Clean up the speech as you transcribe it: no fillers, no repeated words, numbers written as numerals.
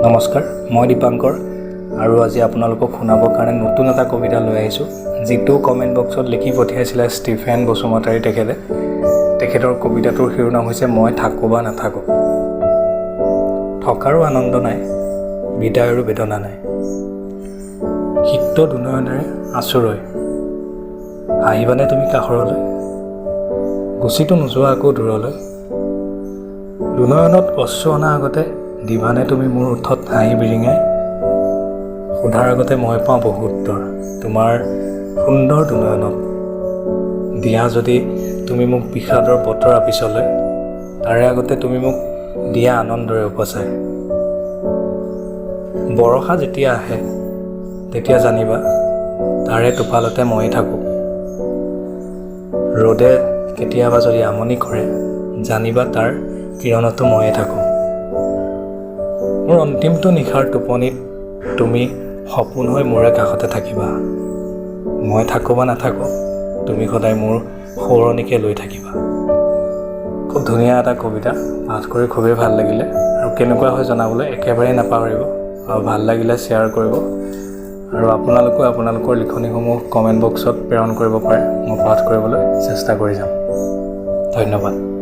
নমস্কাৰ, মই দীপাংকৰ আৰু আজি আপোনালোকক শুনাবৰ কাৰণে নতুন এটা কবিতা লৈ আহিছোঁ, যিটো কমেণ্ট বক্সত লিখি পঠিয়াইছিলে ষ্টিফেন বসুমতাৰী তেখেতে। তেখেতৰ কবিতাটোৰ শিৰোনাম হৈছে মই থাকোঁ বা নাথাকোঁ। থকাৰো আনন্দ নাই, বিদায়ৰো বেদনা নাই। সিক্ত দুনয়নেৰে আছোঁ ৰৈ, আহিবানে তুমি কাষৰলৈ? গুচিতো নোযোৱা আকৌ দূৰলৈ। দুনয়নত অশ্ৰু অনা আগতে দিবানে তুমি মোৰ ওঁঠত হাঁহি বিৰিঙাই? সোধাৰ আগতে মই পাওঁ বহু উত্তৰ তোমাৰ সুন্দৰ দুনয়নত। দিয়া যদি তুমি মোক বিষাদৰ বতৰা পিছলৈ, তাৰে আগতে তুমি মোক দিয়া আনন্দৰে উপচাই। বৰষা যেতিয়া আহে, তেতিয়া জানিবা তাৰে টোপালতে ময়ে থাকোঁ। ৰ'দে কেতিয়াবা যদি আমনি কৰে, জানিবা তাৰ কিৰণতো ময়ে থাকোঁ। মোৰ অন্তিমটো নিশাৰ টোপনিত তুমি সপোন হৈ মোৰে কাষতে থাকিবা। মই থাকোঁ বা নাথাকোঁ, তুমি সদায় মোৰ সোঁৱৰণিকে লৈ থাকিবা। খুব ধুনীয়া এটা কবিতা, পাঠ কৰি খুবেই ভাল লাগিলে আৰু কেনেকুৱা হয় জনাবলৈ একেবাৰেই নাপাহৰিব আৰু ভাল লাগিলে শ্বেয়াৰ কৰিব আৰু আপোনালোকেও আপোনালোকৰ লিখনিসমূহ কমেণ্ট বক্সত প্ৰেৰণ কৰিব পাৰে। মই পাঠ কৰিবলৈ চেষ্টা কৰি যাম। ধন্যবাদ।